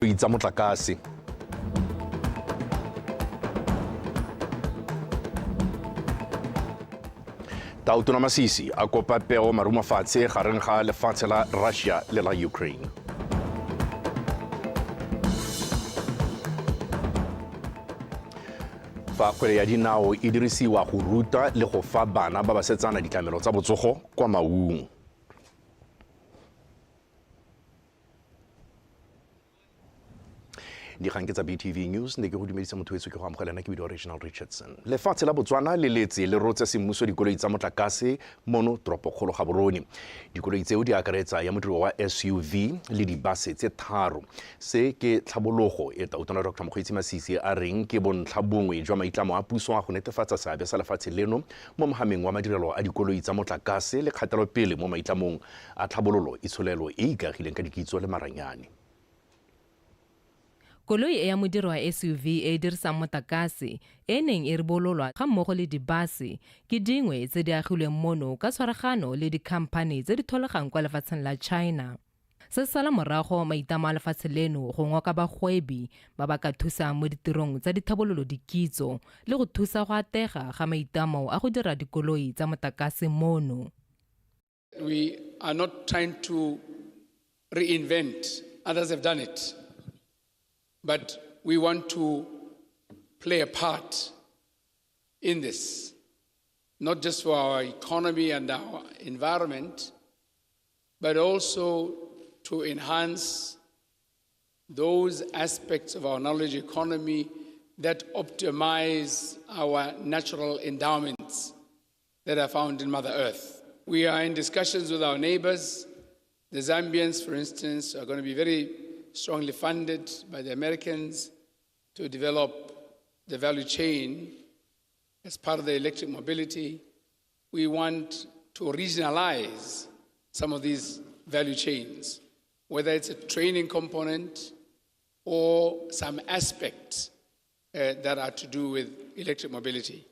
Tsa motlakase. Tautona Masisi a kopa peo marumofatshe gareng ga lefatshe la Russia le la Ukraine. Fa kgwele ya dinao e dirisiwa go ruta le go fa bana ba basetsana ditlamelo tsa botsogo kwa Maung. Dikgang ke tsa BTV News, ne ke go dumedisa motho wetso, ke go amogelana ke bidiwa Reginald Richardson. Lefatshe la Botswana le letse le rotse semmuso dikoloi tsa motlakase mono toropokgolo Gaborone. Dikoloi tseo di akaretsa ya modiro wa SUV le dibase tse tharo. Se ke tlhabologo e Tautona Dr Mokgweetsi Masisi a reng ke bontlha bongwe jwa maitlamo a puso a go netefatsa seabe sa lefatshe leno mo mohameng wa madirelo a dikoloi tsa motlakase le kgatelopele mo maitlamong a tlhabololo itsholelo e e ikaegileng ka dikitso le maranyane. Koloi e ya modiro wa SUV e e dirisang motlakase e e neng e ribololwa ga mmogo le dibase ke dingwe tse di agilweng mono ka tshwaragano le dikhamphani tse di tholegang kwa lefatsheng la China. Se se sala morago maitlamo a lefatshe leno go ngoka bagwebi ba ba ka thusang mo ditirong tsa dithabololo dikitso le go thusa go atega ga maitlamo a go dira dikoloi tsa motlakase mono. We are not trying to reinvent, others have done it. But we want to play a part in this, not just for our economy and our environment, but also to enhance those aspects of our knowledge economy that optimize our natural endowments that are found in Mother Earth. We are in discussions with our neighbors. The Zambians, for instance, are going to be very strongly funded by the Americans to develop the value chain as part of the electric mobility. We want to regionalize some of these value chains, whether it's a training component or some aspects that are to do with electric mobility.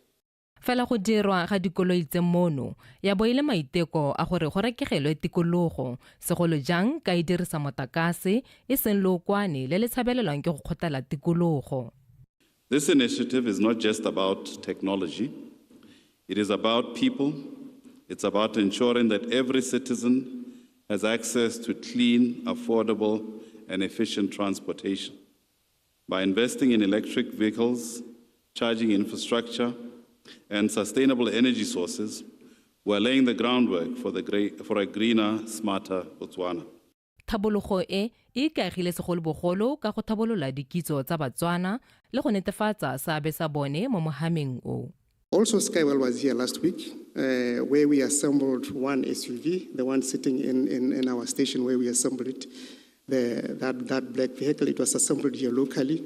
Fela go dirwa ga dikoloi tse mono ya bo e le maiteko a gore go rekegelwe tikologo, segolo jang ka e dirisa motlakase e seng lookwane le le tshabelelwang ke go kgotlela tikologo. This initiative is not just about technology. It is about people. It's about ensuring that every citizen has access to clean, affordable, and efficient transportation. By investing in electric vehicles, charging infrastructure, and sustainable energy sources, we're laying the groundwork for a greener, smarter Botswana. Tlhabologo e e ikaegile segolobogolo ka go tlhabolola dikitso tsa Batswana le go netefatsa seabe sa bone mo mohameng o. Also, Skywell was here last week, where we assembled one SUV, the one sitting in our station where we assembled it, that black vehicle. It was assembled here locally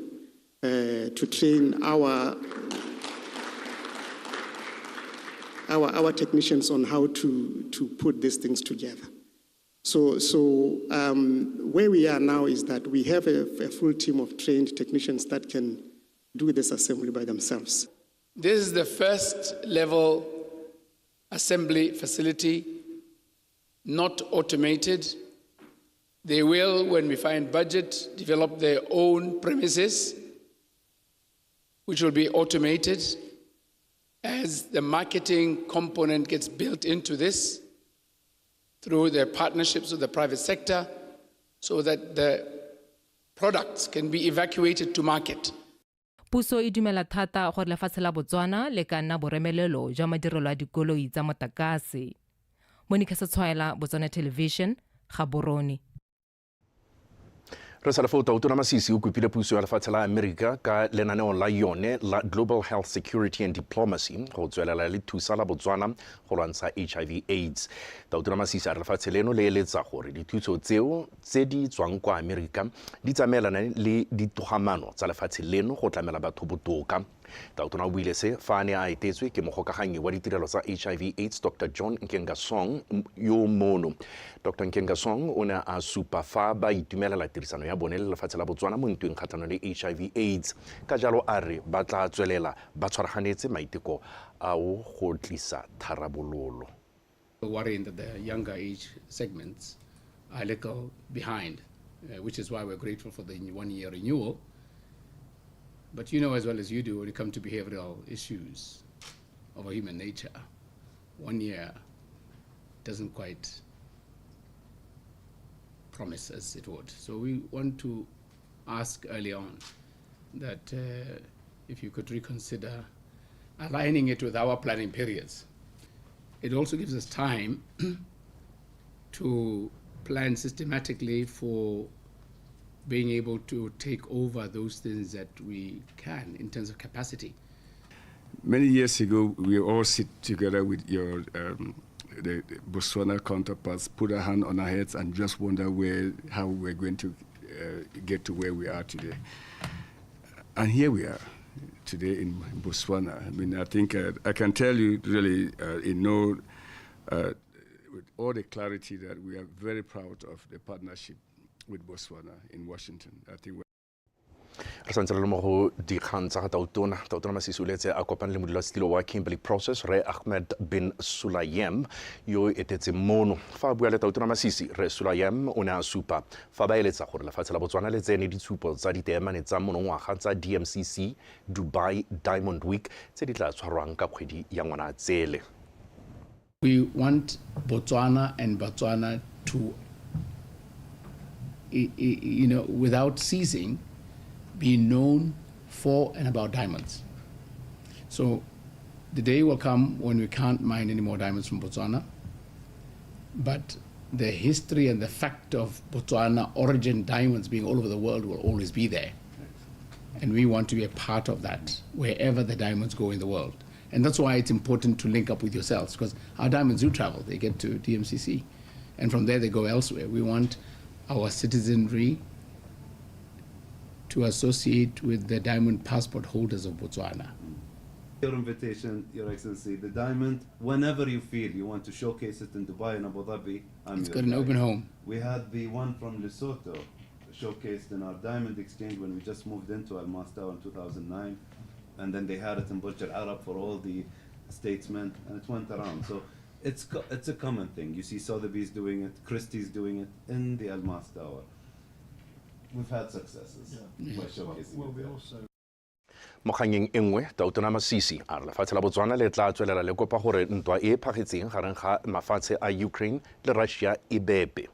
to train our technicians on how to put these things together. So where we are now is that we have a full team of trained technicians that can do this assembly by themselves. This is the first level assembly facility, not automated. They will, when we find budget, develop their own premises, which will be automated as the marketing component gets built into this through their partnerships with the private sector so that the products can be evacuated to market. Puso e dumela thata gore lefatshe la Botswana le ka nna boremelelo jwa madirelo a dikoloi tsa motlakase. Monica Setshwaela, Botswana Television, Gaborone. Re sa le foo, Tautona Masisi o kopile puso ya lefatshe la Amerika ka lenaneo la yone la Global Health Security and Diplomacy go tswelela le thusa la Botswana go lwantsha HIV AIDS. Tautona Masisi a re lefatshe leno le eletsa gore dithuso tseo tse di tswang kwa Amerika di tsamaelane le ditogamano tsa lefatshe leno go tlamela batho botoka. Tautona o buile se fa a ne a etetswe ke mogokaganyi wa ditirelo tsa HIV AIDS, Dr John Nkengasong, yo mono. Dr Nkengasong o ne a supa fa ba itumelela tirisano ya bone le lefatshe la Botswana mo ntweng kgatlhanong le HIV AIDS. Ka jalo a re ba tla tswelela ba tshwaraganetse maiteko ao go tlisa tharabololo. Worrying that the younger age segments are a little behind. which is why we're grateful for the 1-year renewal. But you know as well as you do, when it comes to behavioral issues of our human nature, 1 year doesn't quite promise as it would. So we want to ask early on that if you could reconsider aligning it with our planning periods. It also gives us time to plan systematically for being able to take over those things that we can in terms of capacity. Many years ago, we all sit together with your the Botswana counterparts, put our hand on our heads and just wonder how we're going to get to where we are today. And here we are today in Botswana. I mean, I think I can tell you really with all the clarity that we are very proud of the partnership with Botswana in Washington. I think Re santse re le mo go dikgang tsa ga Tautona. Tautona Masisi o letse a kopane le modulasetilo wa Kimberley Process, Re Ahmed bin Sulayem, yo etetseng mono. Fa a bua le Tautona Masisi, Re Sulayem o ne a supa fa ba eletsa gore lefatshe la Botswana le tsene ditshupo tsa diteemane tsa monongwaga tsa DMCC Dubai Diamond Week tse di tla tshwarwang ka kgwedi ya Ngwanatsele. We want Botswana and Botswana to, without ceasing, be known for and about diamonds. So the day will come when we can't mine any more diamonds from Botswana, but the history and the fact of Botswana origin diamonds being all over the world will always be there. And we want to be a part of that wherever the diamonds go in the world. And that's why it's important to link up with yourselves, because our diamonds do travel. They get to DMCC, and from there they go elsewhere. We want our citizenry to associate with the diamond passport holders of Botswana. Your invitation, Your Excellency, the diamond, whenever you feel you want to showcase it in Dubai and Abu Dhabi, I'm It's your got an guy. Open home. We had the one from Lesotho showcased in our diamond exchange when we just moved into Almas Tower in 2009. And then they had it in Burj Al Arab for all the statesmen, and it went around. So it's a common thing. You see Sotheby's doing it, Christie's doing it in the Almas Tower. We've had successes by showcasing Well, it we there. Also Mo kganyeng e nngwe, Tautona Masisi a re lefatshe la Botswana le tla tswelela le kopa gore ntwa e e phagetseng gareng ga mafatshe a Ukraine le Russia e bepe.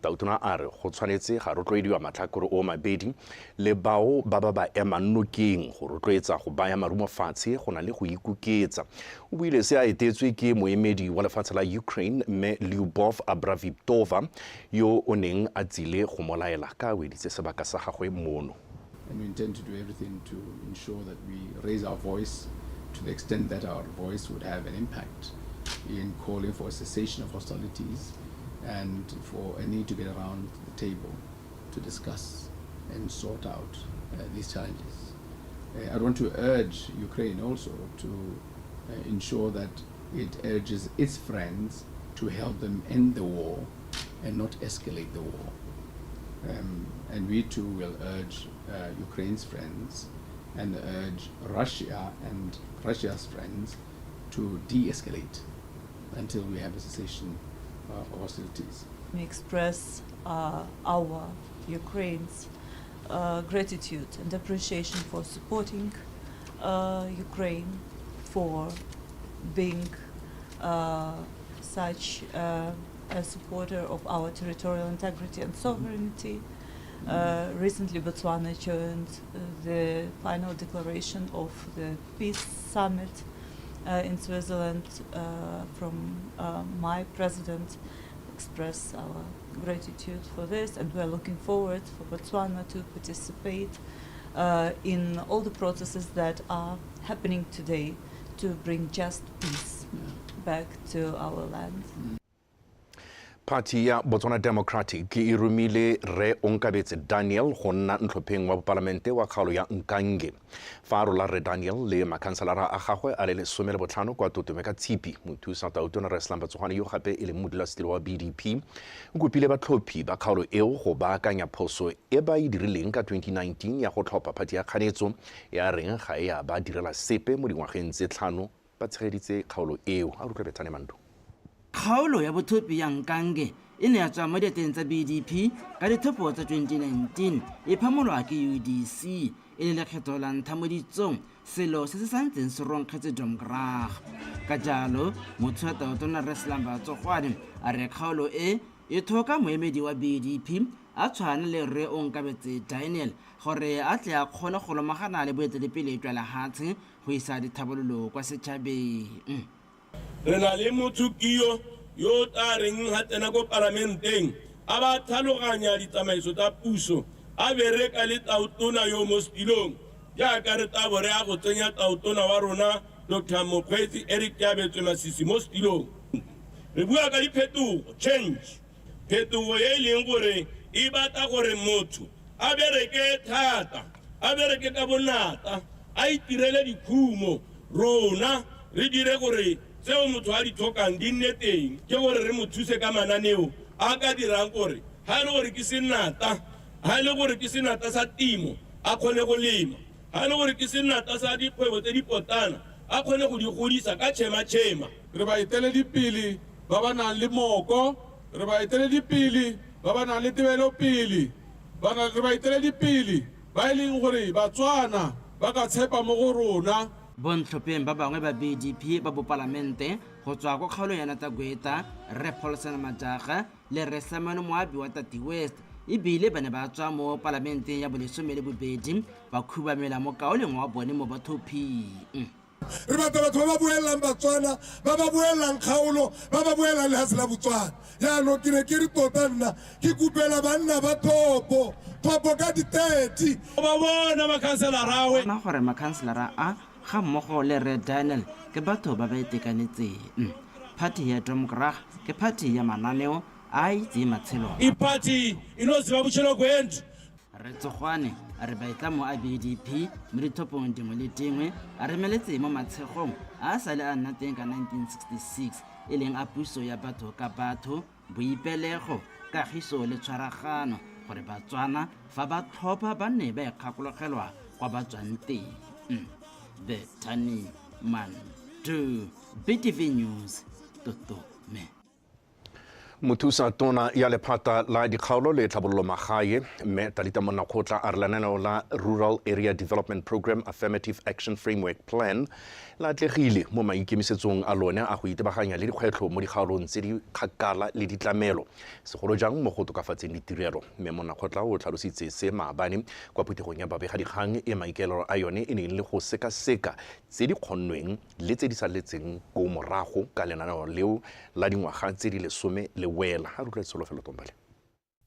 Tautona a re go tshwanetse ga rotloediwa matlhakore o mabedi le bao ba ba ba emang nokeng go rotloetsa go baya marumo fatshe go na le go ikoketsa. O buile se a etetswe ke moemedi wa lefatshe la Ukraine, mme Lyubov Abravitova, yo o neng a tsile go mo laela ka a weditse sebaka sa gagwe mono. And we intend to do everything to ensure that we raise our voice to the extent that our voice would have an impact in calling for a cessation of hostilities and for a need to get around the table to discuss and sort out these challenges. I want to urge Ukraine also to ensure that it urges its friends to help them end the war and not escalate the war. And we too will urge Ukraine's friends and urge Russia and Russia's friends to de-escalate until we have a cessation of hostilities. We express our Ukraine's gratitude and appreciation for supporting Ukraine, for being such a supporter of our territorial integrity and sovereignty. Recently, Botswana joined the final declaration of the Peace Summit in Switzerland. From my president express our gratitude for this, and we are looking forward for Botswana to participate in all the processes that are happening today to bring just peace back to our land. Party ya Botswana Democratic e romile Re Onkabetse Daniel go nna ntlhopheng wa bopalamente wa kgaolo ya Nkange. Fa a rola Re Daniel le makhanselara a gagwe a le 15 kwa Totome ka Tshipi, mothusa Tautona Re Slumber Tsogwane, yo gape e leng modulasetilo wa BDP, o kopile batlhophi ba kgaolo eo go baakanya phoso e ba e dirileng ka 2019 ya go tlhopha phati ya kganetso ya reng ga e a ba direla sepe mo dingwageng tse 5 ba tshegeditse kgaolo eo. A utlwe Bethane Mando. Kgaolo ya bothopi ya Nkange. e ne ya tswa mo diatleng tsa BDP ka ditlhopho tsa 2019 e phamolwa ke UDC e le lekgetho la ntlha mo ditsong, selo se se santseng se ronkgetse Domkrag. Ka jalo, motho wa tautona Rre Slumber Tsogwane a re kgaolo e e tlhoka moemedi wa BDP a tshwana le Rre Onkabetse Daniel gore a tle a kgone go lomagana le boeteledipele jwa lehatshe go isa dithabololo kwa setšhabeng. Re na le motho kio yo o tla reng ha tsena ko palamenteng a ba tlhaloganya ditsamaiso tsa puso, a bereka le tautona yo mo setilong jaaka re tla bo re ya go tsenya tautona wa rona Dr. Mokgweetsi Eric Keabetswe Masisi mo setilong. Re bua ka diphetogo, change, phetogo e e leng gore e batla gore motho a bereke thata, a bereke ka bonatla, a itirele dikhumo, rona re dire gore tseo motho a di tlhokang di nne teng, ke gore re mo thuse ka mananeo a ka dirang gore ha e le gore ke senata, ha e le gore ke senata sa temo a kgone go lema, ha e le gore ke senata sa dikgwebo tse di potlana a kgone go di godisa ka tšhema-tšhema. Re baeteledipele ba ba nang le moko, re baeteledipele ba ba nang le tebelopele, re baeteledipele ba e leng gore Batswana ba ka tshepa mo go rona. Bontlhopheng ba bangwe ba BDP ba bopalamente go tswa ko kgaolong ya Natagweta, Rre Paulson Majaga le Rre Samuel Moabi wa Tati West, ebile ba ne ba tswa mo palamenteng ya bolesome le bobedi ba khubamela mokaulengwe wa bone mo bathophing. Re batla batho ba ba buelelang Batswana, ba ba buelelang kgaolo, ba ba buelelang lehatshe la Botswana. Jaanong ke ne ke re tota nna ke kopela banna ba thopo, thopo ka di-30. Ba bona makhanselara Bona gore makhanselara a ga mmogo le Rre Daniel ke batho ba ba itekanetseng. Phathi ya Domkrag ke phathi ya mananeo a a itseng matshelo. Iphathi inoziva vhutshilo gwendu. Rre Tsogwane a re baitlamo a BDP mo dithopong dingwe le dingwe a remeletse mo matshegong a a sale a nna teng ka 1966, e leng a puso ya batho ka batho, boipelego, kagiso le tshwaragano, gore Batswana fa ba tlhopha ba nne ba ikgakologelwa kwa ba tswang teng. Bethany Mandu, BTV News, Totome. Mothusa tona ya lephata la dikgaolo le tlhabololo magae mme Talita Monnakgotla a re lenaneo la Rural Area Development Program Affirmative Action Framework Plan la atlegile mo maikemisetsong a lone a go itebaganya le dikgwetlho mo dikgaolong tse di kgakala le ditlamelo, segolo jang mo go tokafatseng ditirelo. Mme Monnakgotla o tlhalositse se maabane kwa phuthegong ya babegadikgang e maikaelelo a yone e neng le go sekaseka tse di kgonnweng le tse di saletseng ko morago ka lenaneo leo la dingwaga tse di lesome le wela. A re utlwa Tsholofelo Tombale.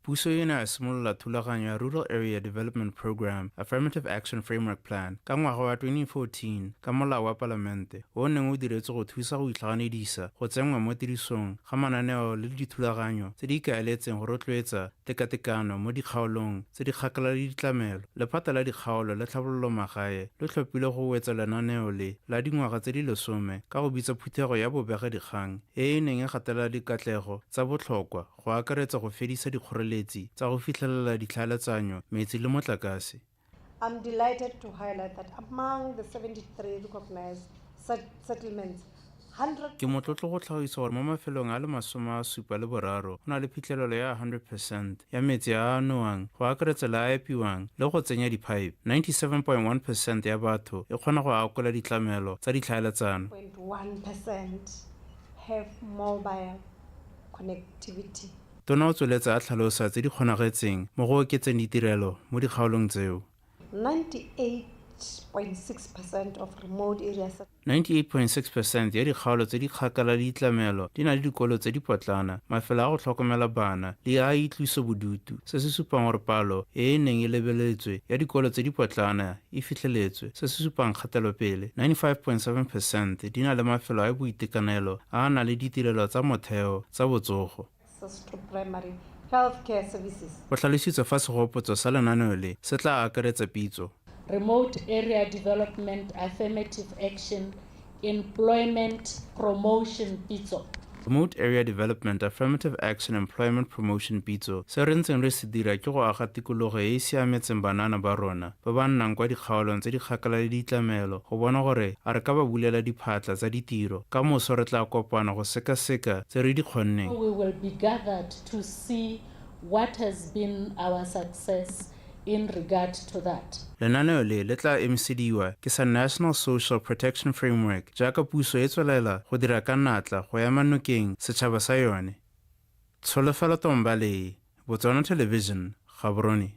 Puso e ne ya simolola thulaganyo ya Rural Area Development Program Affirmative Action Framework Plan ka ngwaga wa 2014 ka molao wa palamente o o neng o diretswe go thusa go itlhaganedisa go tsenngwa mo tirisong ga mananeo le dithulaganyo tse di ikaeletseng go rotloetsa tekatekano mo dikgaolong tse di kgakala le ditlamelo. Lephata la dikgaolo le tlhabololo magae le tlhophile go wetsa lenaneo le la dingwaga tse di lesome ka go bitsa phuthego ya bobegadikgang e e neng e gatelela dikatlego tsa botlhokwa go akaretsa go fedisa dikgoreletsi tsa go fitlhelela ditlhaeletsanyo, metsi le motlakase. I'm delighted to highlight that among the 73 recognized settlements, Ke motlotlo go tlhagisa gore mo mafelong a le 73 go na le phitlhelelo ya 100% ya metsi a a nowang, go akaretsa le a epiwang le go tsenya diphaepe. 97.1% ya batho e kgona go akola ditlamelo tsa ditlhaeletsano. 0.1% have mobile connectivity. Tona o tsweletse a tlhalosa tse di kgonagetseng mo go oketseng ditirelo mo dikgaolong tseo. 98.6% of remote areas 98.6% ya dikgaolo tse di kgakala le ditlamelo di na le dikolo tse di potlana, mafelo a go tlhokomela bana le a itloso bodutu, se se supang gore palo e e neng e lebeletswe ya dikolo tse di potlana e fitlheletswe, se se supang kgatelopele. 95.7% di na le mafelo a boitekanelo a a nang le ditirelo tsa motheo tsa botsogo. Access to primary healthcare services. Go tlhalositswe fa segopotso sa lenaneo le se tla akaretsa pitso. Remote Area Development Affirmative Action Employment Promotion Pitso. Remote Area Development Affirmative Action Employment Promotion Pitso se re ntseng re se dira ke go aga tikologo e e siametseng banana ba rona ba ba nnang kwa dikgaolong tse di kgakala le ditlamelo go bona gore a re ka ba bulela diphatla tsa ditiro. Ka moso re tla kopana go sekaseka tse re di kgonneng. We will be gathered to see what has been our success in regard to that. Lenaneo le le tla emisediwa ke sa National Social Protection Framework jaaka puso e tswelela go dira ka natla go ema nokeng setšhaba sa yone. Tsholofelo Tombale, Botswana Television, Gaborone.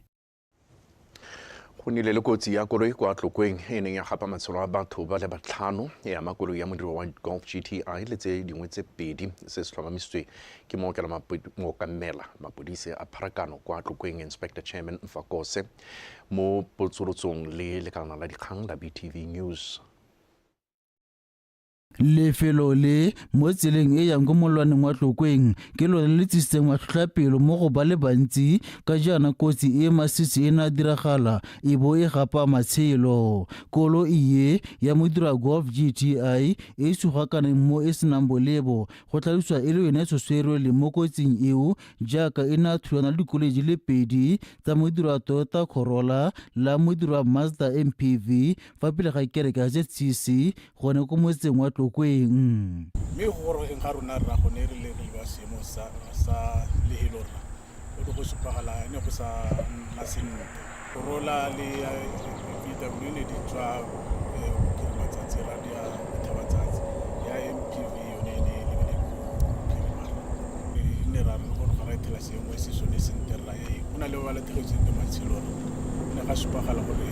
Go nnile le kotsi ya koloi kwa Tlokweng e neng ya gapa matshelo a batho ba le batlhano, e ama koloi ya modiro wa Golf GTI le tse dingwe tse pedi. Se se tlhomamisitswe ke mookamela mapodisi a pharakano kwa Tlokweng, Inspector Chairman Mfakose, mo potsolotsong le lekalana la dikgang la BTV News. Lefelo le mo tseleng e yang ko molwaneng wa Tlokweng ke lone le tsisitseng matlhotlhapelo mo go ba le bantsi ka jaana kotsi e masisi e ne a diragala e bo e gapa matshelo. Koloi e ya modiro wa Golf GTI e sugakaneng mo e senang bolebo go tlhalosiwa e le yone e tshoswerwe mo kotsing eo jaaka e ne a thulana le dikoloi di le pedi tsa modiro wa Toyota Corolla la modiro wa Mazda MPV fa pele ga kereke ya ZCC gone ko motseng wa Tlokweng. Mme go gorogeng ga rona rra gone re le re ba seemo sa lehelo rra go ne go supagala ne go sa nna sentle. Corolla le VW ne di tswa bophirimatsatsi ra di ya botlhabatsatsi, ya MPV yone e ne e lebile bophirima. E ne ra re go ra ethela seemo se sone sentle rra, go na le ba ba latlhegetsweng ke matshelo rra. Go ne ga supagala gore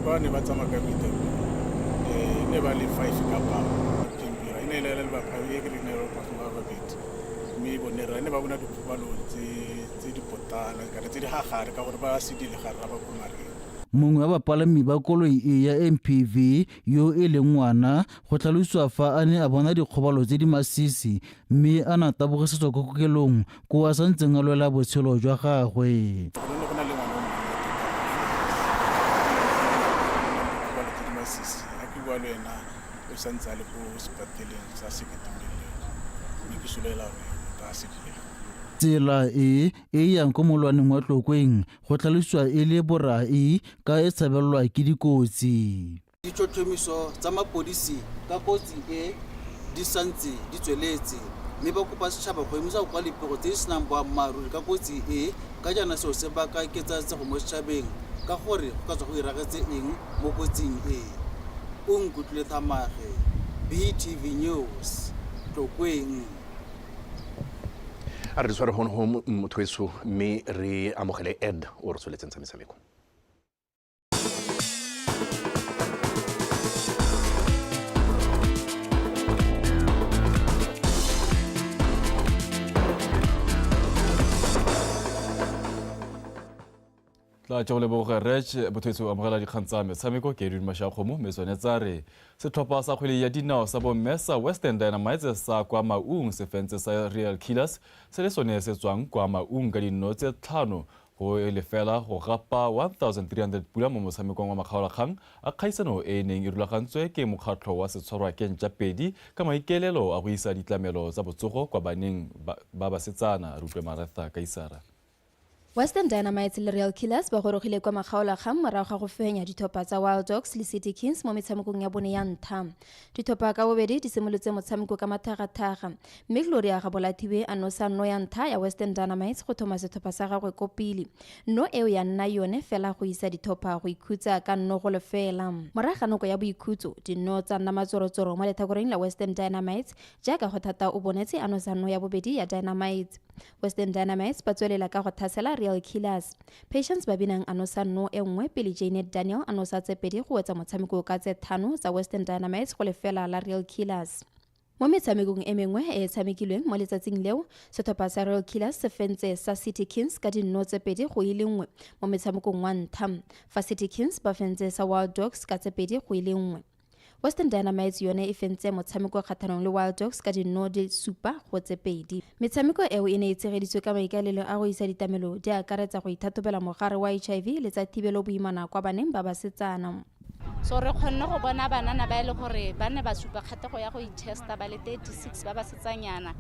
ba ne ba tsamaya ka VW ne ba le 5 ka palo. E ne e le baphabi e ke re ne ba babedi, mme bone rra ne ba bona dikgobalo tse di potana kana tse di gagare ka gore ba sedile gare ga ba ko mareng. Mongwe wa bapalami ba koloi e ya MPV yo e leng ngwana go tlhalosiwa fa a ne a bona dikgobalo tse di masisi mme a na tabogisetswa ko kokelong ko a santseng a lwela botshelo jwa gagwe. Go ne go na le ngwana o mongwe dikgobalo tse di masisi, a ke bua le ena o santse a le ko sepateleng sa Seketolele, mme ke solofela gore motho a sedile. Tsela e e yang ko molwaneng wa Tlokweng go tlhalosiwa e le borai ka e tshabelelwa ke dikotsi. Ditlhotlhomiso tsa mapodisi ka kotsi e di santse di tsweletse, mme ba kopa setšhaba go emisa go kwa dipego tse di senang boammaaruri ka kotsi e ka jaana seo se baka ketsaetsego mo setšhabeng ka gore go ka tswa go iragetse eng mo kotsing e. O nkutlwile Thamage, BTV News, Tlokweng. A re tshware gone go motho eso mme re amogele Ed o re tsweletseng tsa metshameko. Tla tšo leboge Reg botho amogela dikgang tsa metshameko ke Edwin Mashakgomo mme tsone tsa re setlhopha sa kgwele ya dinao sa bomme sa Western Dynamites sa kwa Maung se fentse sa Real Killers se le sone se tswang kwa Maung ka dinno tse 5 go lefela go gapa 1300 pula mo motshamekong wa makgaolakgang a kgaisano e neng e rulagantswe ke mokgatlho wa setshwarwa ke ntša pedi ka maikaelelo a go isa ditlamelo tsa botsogo kwa baneng ba basetsana. Re utlwe Maretha Kaisara. Western Dynamites le Real Killers ba gorogile kwa makgaolakgang morago ga go fenya ditlhopha tsa Wild Dogs le City Kings mo metshamekong ya bone ya ntlha. Ditlhopha ka bobedi di simolotse motshameko ka mathagathaga, mme Gloria Gabolathiwe a nosa nno ya ntlha ya Western Dynamites go thoma setlhopha sa gagwe ko pele. Nno eo ya nna yone fela go isa ditlhopha go ikhutsa ka nno go lefela. Morago ga nako ya boikhutso, dinno tsa nna matsorotsoro mo letlhakoreng la Western Dynamites jaaka go thata o bonetse a nosa nno ya bobedi ya Dynamites. Western Dynamites ba tswelela ka go thasela Real Killers. Patience ba binang a nosa nno e nngwe pele Janet Daniel a nosa tse pedi go wetsa motshameko ka tse 5 tsa Western Dynamites go lefela la Real Killers. Mo metshamekong e mengwe e e tshamekilweng mo letsatsing leo, setlhopha sa Real Killers se fentse sa City Kings ka dinno tse 2 go 1 mo metshamekong wa ntlha, fa City Kings ba fentse sa Wild Dogs ka tse 2 go 1. Western Dynamites yone e fentse motshameko kgatlhanong le Wild Dogs ka dinno di 7 go tse 2. Metshameko eo e ne e tshegeditswe ka maikaelelo a go isa ditlamelo di akaretsa go ithathobela mogare wa HIV le tsa thibelo boimana kwa baneng ba basetsana. So re kgonne go bona banana ba e le gore ba ne ba supa kgatlhego ya go itesta ba le 36 ba basetsanyana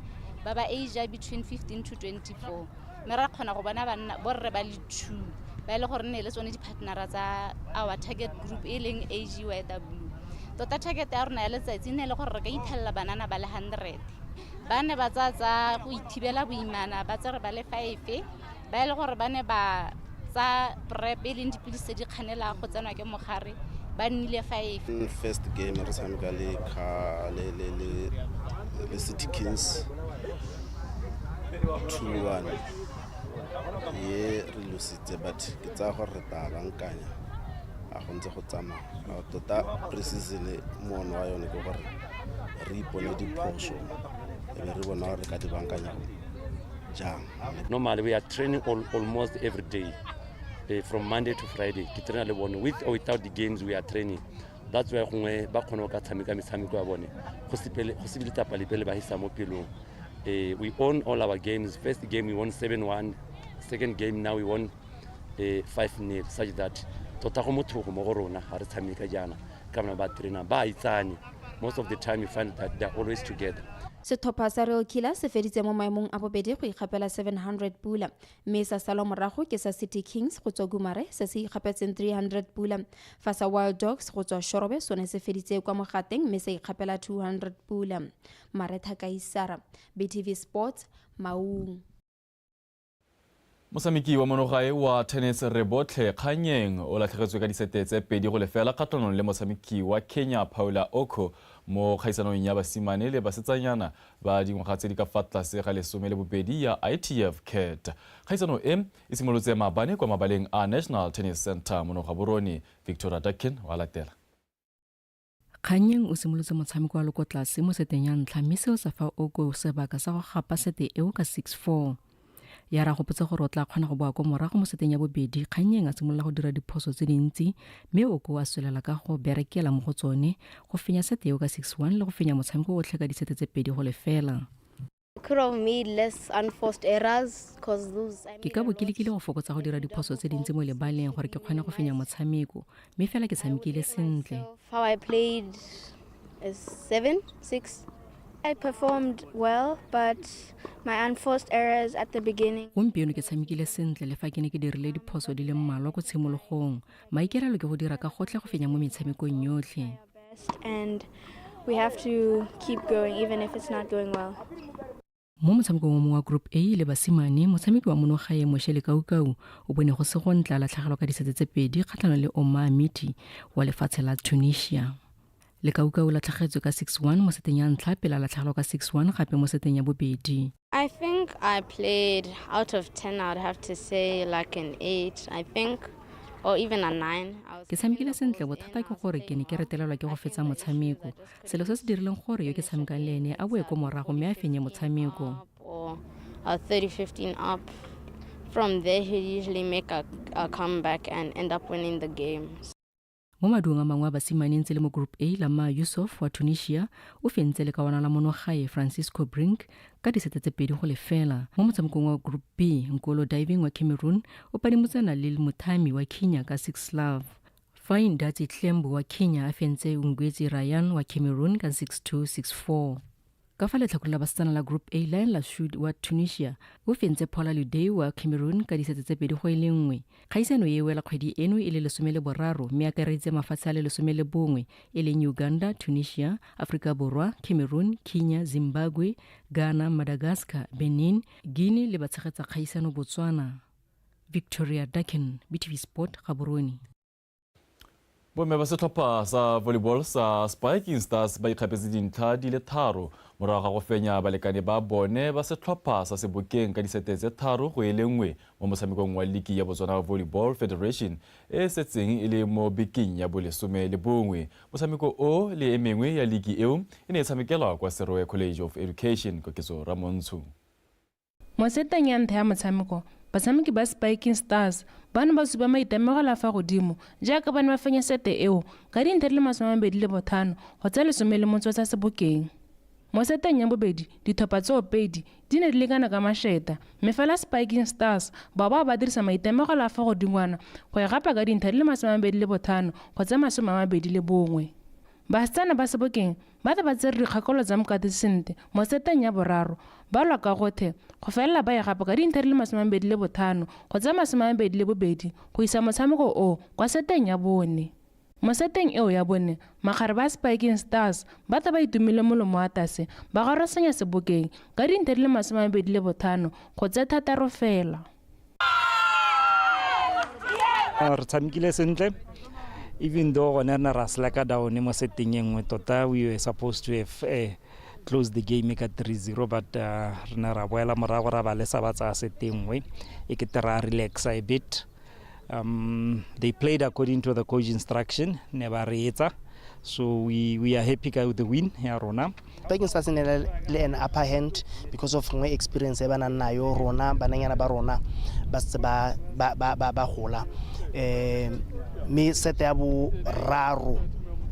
ba ba age between 15 to 24, mme ra kgona go bona banna borre ba le 2 ba e le gore ne le tsone di-partnera tsa our target group e leng AGYW. Tota target ya rona ya letsatsi ne e le gore re ka ithelela banana ba le 100 ba ne ba tsaya tsa go ithibela boimana, ba tsere ba le 5 ba e le gore ba ne ba tsa PrEP, e leng dipilisi tse di kganelang go tsenwa ke mogare, ba nnile 5. First game re tshameka le le le le le City Kings 2-1, ye re lositse, but ke tsaya gore re tla bankanya a go ntse go tsamaya. Tota pre-season moono wa yone ke gore re ipone diphoso e be re bona gore re ka di bankanya jang. Normally we are training almost every day, from Monday to Friday. Ke traina le bone with or without the games, we are training. That's why gongwe ba kgone go ka tshameka metshameko ya bone go se be letsapa lepe le ba hisa mo pelong. We own all our games. First game we won 7-1, second game now we won 5-0, such that tota go motlhogo mo go rona ga re tshameka jaana ka bana ba traina ba itsane. Most of the time you find that they're always together. Setlhopha sa Real Killer se feditse mo maemong a bobedi go ikgapela 700 pula, mme sa salwa morago ke sa City Kings go tswa Gumare se se ikgapetseng 300 pula, fa sa Wild Dogs go tswa Shorobe sone se feditse kwa mogateng mme sa ikgapela 200 pula. Maretha Kaisara, BTV Sports, Maung. Motshameki wa monogae wa tennis Rebotlhe Kganyeng o latlhegetswe ka disete tse 2-0 kgatlhanong le motshameki wa Kenya Paula Oko mo kgaisanong ya basimane le basetsanyana ba dingwaga tse di ka fa tlase ga 12 ya ITF CAT. Kgaisano e e simolotse maabane kwa mabaleng a National Tennis Center mono Gaborone. Victoria Dakin wa latela. Kganyeng o simolotse motshameko wa loko tlase mo seteng ya ntlha, mme seo sa fa Oko sebaka sa go gapa sete eo ka 6-4. Ya ra gopotse gore o tla kgona go boa ko morago mo seteng ya bobedi, Kganyeng a simolola go dira diphoso tse dintsi, mme Oko a tswelela ka go berekela mo go tsone go fenya sete eo ka 6-1 le go fenya motshameko otlhe ka disete tse 2-0. Could have made less unforced errors because those Ke ka bo ke lekile go fokotsa go dira diphoso tse dintsi mo lebaleng gore ke kgone go fenya motshameko, mme fela ke tshamekile sentle. How I played is 7-6. I performed well, but my unforced errors at the beginning. Gompieno ke tshamekile sentle le fa ke ne ke dirile diphoso di le mmalwa ko tshimologong. Maikaelelo ke go dira ka gotlhe go fenya mo metshamekong yotlhe. And we have to keep going even if it's not going well. Mo motshamekong o mongwe wa Group A le basimane, motshameki wa monogae Moshe Lekaukau o bone go se go ntla latlhegelwa ka disete tse 2 kgatlhanong le Omar Miti wa lefatshe la Tunisia. Lekaukau o latlhegetswe ka 6-1 mo seteng ya ntlha pele a latlhegelwa ka 6-1 gape mo seteng ya bobedi. I think I played out of 10, I would have to say like an 8, I think, or even a 9. Ke tshamekile sentle, bothata ke gore ke ne ke retelelwa ke go fetsa motshameko, selo se se dirileng gore yo ke tshamekang le ene a boe ko morago mme a fenye motshameko. Or a 30-15 up. From there, he usually make a comeback and end up winning the game. Mo maduong a mangwe a basimane ntse le mo Group A, Lama Yusuf wa Tunisia o fentse lekawana la monogae Francisco Brink ka disete tse 2-0. Mo motshamekong wa Group B, Nkolo Diving wa Cameroon o padimotsana le Muthami wa Kenya ka 6-love. Fine Datsi Tlembo wa Kenya a fentse Ngwetsi Ryan wa Cameroon ka 6-2, 6-4. Ka fa letlhakore la basetsana la Group A, Lion Lashoud wa Tunisia o fentse Paula Ludey wa Cameroon ka disete tse 2-1. Kgaisano e wela kgwedi eno e le 13 mme akareditse mafatshe a le 11 e leng Uganda, Tunisia, Afrika Borwa, Cameroon, Kenya, Zimbabwe, Ghana, Madagascar, Benin, Guinea le batshegetsa kgaisano Botswana. Victoria Dakin, BTV Sport, Gaborone. Bomme ba setlhopha sa volleyball sa Spiking Stars ba ikgapetse dintlha di le 3 morago ga go fenya balekane ba bone ba setlhopha sa Sebokeng ka disete tse 3-1 mo motshamekong wa liki ya Botswana Volleyball Federation e setseng e le mo bekeng ya bo11. Motshameko o le e mengwe ya liki eo e ne e tshamekelwa kwa Serowe College of Education. Koketso Ramontsho. Mo seteng ya ntlha ya motshameko, batshameki ba Spiking Stars ba ne ba supa maitemogelo a fa godimo jaaka ba ne ba fenya sete eo ka dintlha di le 25 go tsa 18 tsa Sebokeng. Mo seteng ya bobedi, ditlhopha tsoopedi di ne di lekana ka mašeta, mme fela Spiking Stars ba boa ba dirisa maitemogelo a fa godingwana go e gapa ka dintlha di le 25 go tse 21. Basetsana ba Sebokeng ba tla ba tsere dikgakolo tsa mokatisi sentle mo seteng ya boraro, ba lwa ka gothe go felela ba e gapa ka dintlha di le 25 go tse 22 go isa motshameko o kwa seteng ya bone. Mo seteng eo ya bone, makgare ba Spiking Stars ba tla ba itumile molomo wa tase ba garosanya Sebokeng ka dintlha di le 25 go tse 6 fela. Re tshamekile sentle even though gone re ne ra slacka down mo seteng e nngwe, tota we were supposed to have closed the game ka 3-0, but re ne ra boela morago, ra ba lesa ba tsaya sete nngwe, e kete ra relaxa a bit. They played according to the coach instruction ne ba reetsa, so we are happy ka the win ya rona. Spiking Stars ne le an upper hand because of nngwe experience e ba nang nayo. Rona bananyana ba rona ba setse ba gola, mme set ya boraro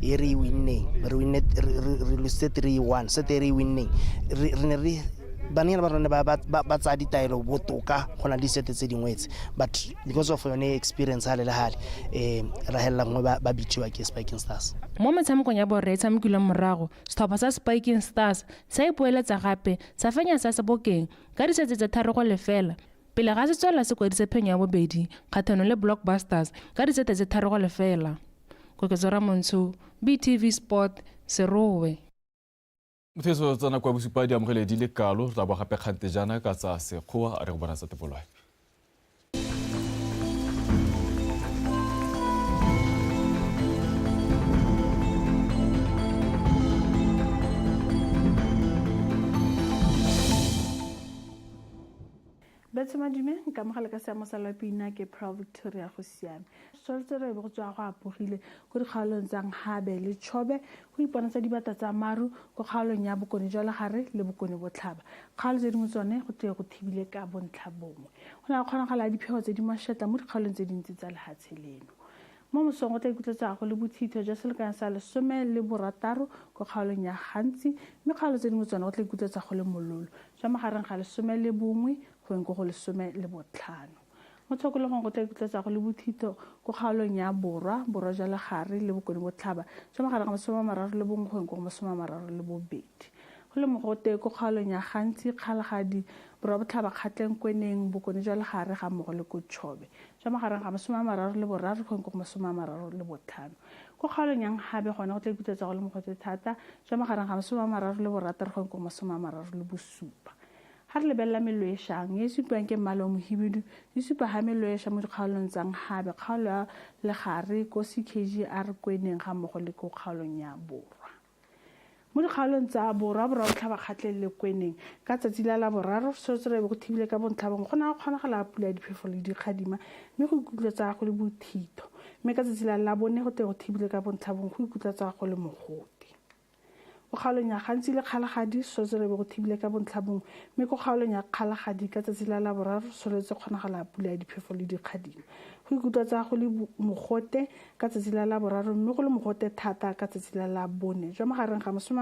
e re e winneng, re winne, re lositse 3-1. Set e re e winneng, re ne re bananyana ba rona ba tsaya ditaelo botoka go na le disete tse dingwe tse, but because of yone experience hale le hale, ra helela nngwe ba beatiwa ke Spiking Stars. Mo metshamekong ya borre e tshamekilweng morago, setlhopha sa Spiking Stars sa ipoeletsa gape, sa fenya sa Sebokeng ka disetse tse 3-0, pele ga se tswelela se kwadisa phenyo ya bobedi kgatlhanong le Blockbusters ka disete tse 3-0. Koketso Ramontsho, BTV Sport, Serowe. Motho tsa nako ya bosupa di amogele di le kalo, re tla boa gape kgante jaana ka tsa sekgowa. A re go bona tsa tepolwae. Betsho madume, nka mogala ka seamo sa lapina ke Pearl Victoria. Go siame, tshwanetse re be go tswa go apogile ko dikgaolong tsa Nghabe le Chobe, go ipona tsa dibata tsa maru ko kgaolong ya bokone jwa legare le bokone botlhaba. Kgaolo tse dingwe tsone go tle go thibile ka bontlha bongwe. Go na le kgonagalo ya diphego tse di mašetla mo dikgaolong tse dintsi tsa lehatshe leno. Mo mosong go tla ikutlwetsa go le bothitho jwa selekano sa 16 ko kgaolong ya Gantsi, mme kgaolo tse dingwe tsone go tla ikutlwetsa go le mololo jwa magareng ga 11 go yeng ko go 15. Mo tshokologong go tla ikutlwetsa go le bothitho ko kgaolong ya borwa, borwa jwa legare le bokone botlhaba jwa magareng ga 31 go yeng ko go 32. Go le mogote ko kgaolong ya Gantsi, Kgalagadi, borwa botlhaba, Kgatleng, Kweneng, bokone jwa legare ga mmogo le ko Chobe jwa magareng ga 33 go yeng ko go 35. Ko kgaolong ya Nghabe gone go tla ikutlwetsa go le mogote thata jwa magareng ga 36 go yeng ko go 37. Ga re lebelela mello e šang e supiwang ke mmala o mohibidu, e supa ga mello e ša mo dikgaolong tsa Nghabe, kgaolo ya legare ko CKGR, Kweneng ga mmogo le ko kgaolong ya borwa. Mo dikgaolong tsa borwa, borwa botlhaba, Kgatleng le Kweneng ka tsatsi la Laboraro setsore be go thibile ka bontlha bongwe, go na go kgonagala ya pula ya diphefo le dikgadima, mme go ikutlwetsa go le bothitho. Mme ka tsatsi la Labone go tle go thibile ka bontlha bongwe, go ikutlwetsa go le mogote. Ko kgaolong ya Gantsi le Kgalagadi setsore be go thibile ka bontlha bongwe, mme ko kgaolong ya Kgalagadi ka tsatsi la Laboraro soletse kgonagala ya pula ya diphefo le dikgadima, go ikutlwetsa go le mogote ka tsatsi la Laboraro, mme go le mogote thata ka tsatsi la Labone jwa magareng ga 36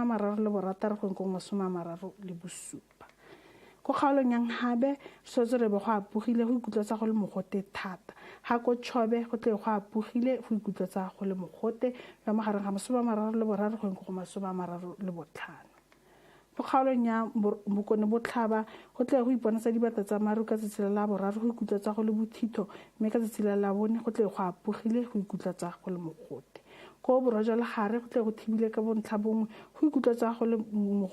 go yeng ko 37. Ko kgaolong ya Nghabe setsore be go apogile, go ikutlwetsa go le mogote thata. Ga ko Chobe go tle go apogile, go ikutlwetsa go le mogote jwa magareng ga 33 go yeng ko go 35. Ko kgaolong ya bokone botlhaba go tle go iponatsa dibata tsa maru ka tsatsi la Laboraro, go ikutlwetsa go le bothitho, mme ka tsatsi la Labone go tle go apogile, go ikutlwetsa go le mogote. Ko borwa jwa legare go tle go thibile ka bontlha bongwe, go ikutlwetsa go le go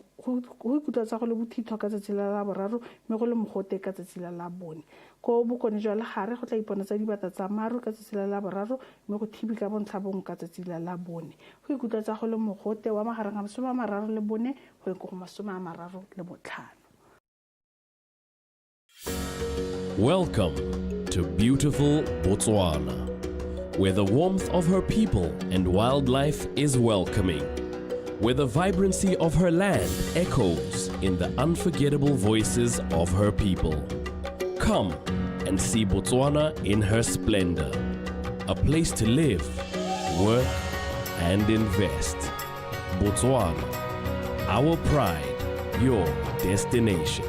ikutlwetsa go le bothitho ka tsatsi la Laboraro, mme go le mogote ka tsatsi la Labone. Ko bokone jwa legare go tla iponatsa dibata tsa maru ka tsatsi la Laboraro, mme go thibi ka bontlha bongwe ka tsatsi la Labone, go ikutlwetsa go le mogote wa magareng ga 34 go yeng ko go 35. Welcome to beautiful Botswana, where the warmth of her people and wildlife is welcoming, where the vibrancy of her land echoes in the unforgettable voices of her people. Come and see Botswana in her splendor, a place to live, work, and invest. Botswana, our pride. Your destination.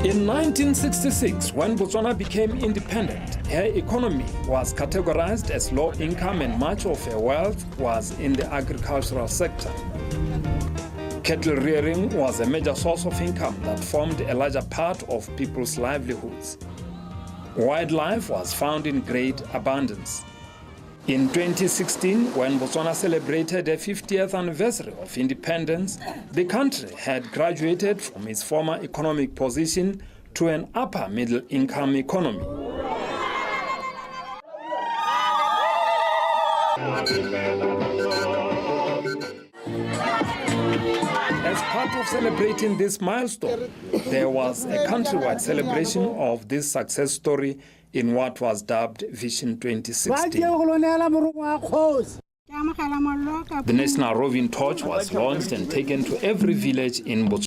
In 1966, when Botswana became independent, her economy was categorized as low income and much of her wealth was in the agricultural sector. Cattle rearing was a major source of income that formed a larger part of people's livelihoods. Wildlife was found in great abundance. In 2016, when Botswana celebrated the 50th anniversary of independence, the country had graduated from its former economic position to an upper middle income economy. As part of celebrating this milestone, there was a countrywide celebration of this success story in what was dubbed Vision 2016. The National Roving Torch was launched and taken to every village in Botswana.